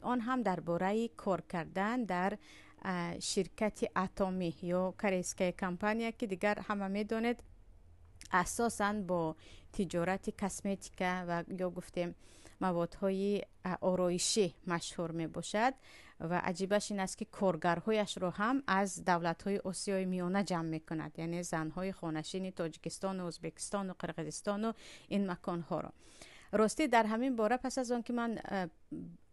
Он ҳам дар бораи кор кардан дар ширкати Атомӣ ё корейская компания, ки дигар ҳама медонед, асосан бо тиҷорати косметика ва ё гуфтем маводҳои ороишӣ машҳур мебошад. Ва аҷибаш ин аст, ки коргарҳояшро ҳам аз давлатҳои Осиёи Миёна ҷамъ мекунад, яъне занҳои хонашини Тоҷикистону Ӯзбекистону Қирғизистону ин маконҳоро. Ростӣ, дар ҳамин бора, пас аз он ки ман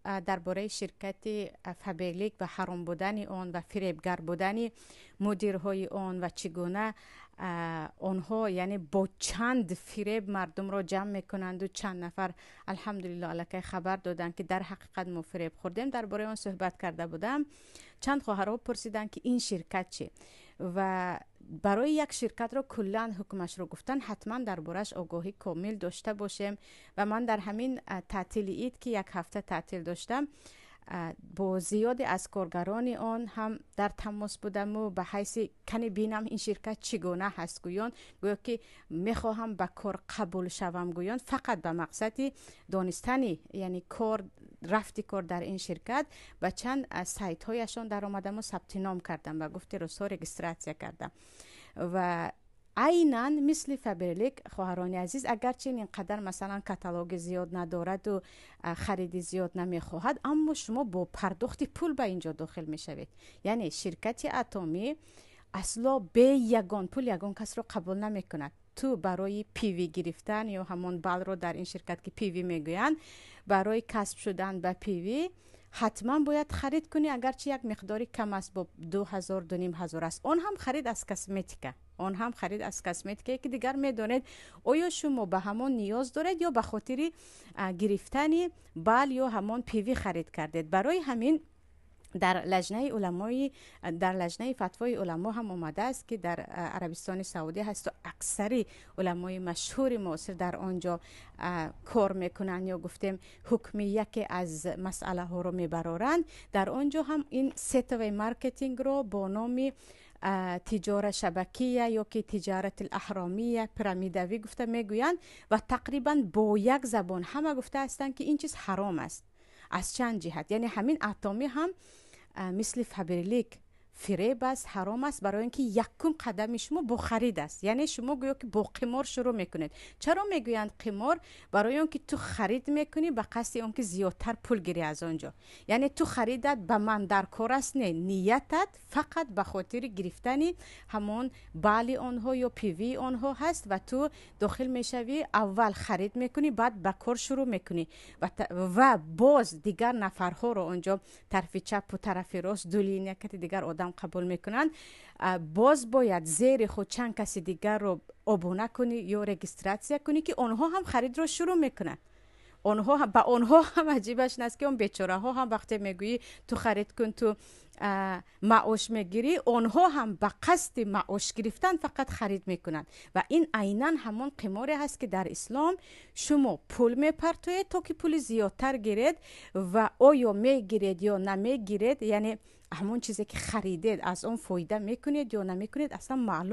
дар бораи ширкати Фаберлик ва ҳаром будани он ва фиребгар будани мудирҳои он ва чӣ гуна онҳо, яъне бо чанд фиреб мардумро ҷамъ мекунанду чанд нафар, алҳамдулилло, аллакай хабар доданд, ки дар ҳақиқат мо фиреб хӯрдем, дар бораи он суҳбат карда будам. Чанд хоҳарҳо пурсиданд, ки ин ширкат чӣ? Ва барои як ширкатро куллан ҳукмашро гуфтан, ҳатман дар борааш огоҳӣ комил дошта бошем. Ва ман дар ҳамин таътили ид, ки як ҳафта таътил доштам, бо зиёде аз коргарони он ҳам дар тамос будаму ба ҳайси кани бинам, ин ширкат чӣ гуна ҳаст гӯён, гӯё ки мехоҳам ба кор қабул шавам гӯён, фақат ба мақсади донистани, яъне кор, рафти кор дар ин ширкат, ба чанд сайтҳояшон даромадаму сабти ном кардам, ба гуфти рӯзҳо регистрация кардам. Ва айнан мисли Фаберлик, хоҳарони азиз, агарчи ин қадар, масалан, каталоги зиёд надораду хариди зиёд намехоҳад, аммо шумо бо пардохти пул ба ин ҷо дохил мешавед. Яъне ширкати Атомӣ асло бе ягон пул ягон касро қабул намекунад. Ту барои PV гирифтан ё ҳамон баллро, дар ин ширкат ки PV мегӯянд, барои касб шудан ба PV ҳатман бояд харид кунӣ, агарчи як миқдори кам аст, бо 2000, 2500 аст. Он ҳам харид аз косметика, он ҳам харид аз косметикае, ки дигар медонед, оё шумо ба ҳамон ниёз доред ё ба хотири гирифтани бал ё ҳамон PV харид кардед. Барои ҳамин дар лаҷнаи уламои, дар лаҷнаи фатвои уламо ҳам омадааст, ки дар Арабистони Саудӣ ҳасту аксари уламои машҳури муосир дар он ҷо кор мекунанд ё гуфтем ҳукми яке аз масъалаҳоро мебароранд, дар он ҷо ҳам ин сетевой маркетингро бо номи тиҷора шабакия ё ки тиҷарати аҳромия, пирамидавӣ гуфта мегӯянд. Ва тақрибан бо як забон ҳама гуфта ҳастанд, ки ин чиз ҳаром аст аз чанд ҷиҳат. Яъне ҳамин Атомӣ ҳам мисли Фаберлик фиреб аст, ҳаром аст, барои ин ки якум қадами шумо бо харид аст. Яъне шумо гӯё ки бо қимор шурӯъ мекунед. Чаро мегӯянд қимор? Барои он ки ту харид мекунӣ ба қасди он ки зиёдтар пул гирӣ аз он ҷо. Яъне ту харидат ба ман дар кор аст не, ниятат фақат ба хотири гирифтани ҳамон бали онҳо ё PV онҳо ҳаст. Ва ту дохил мешавӣ, аввал харид мекунӣ, баъд ба кор шурӯъ мекунӣ ва боз дигар нафарҳоро онҷо тарафи чапу тарафи рост ду линия кати дигар одам қабул мекунанд. Боз бояд зери худ чанд каси дигарро обуна кунӣ ё регистрация кунӣ, ки онҳо ҳам харидро шурӯъ мекунанд. Онҳо, ба онҳо ҳам аҷибаш ин аст, ки он бечораҳо ҳам вақте мегӯӣ, ту харид кун, ту маош мегирӣ, онҳо ҳам ба қасди маош гирифтан фақат харид мекунанд. Ва ин айнан ҳамон қиморе ҳаст, ки дар ислом шумо пул мепартоед, то ки пули зиёдтар гиред. Ва оё мегиред ё намегиред, яъне ҳамон чизе ки харидед, аз он фоида мекунед ё намекунед, аслан маълум.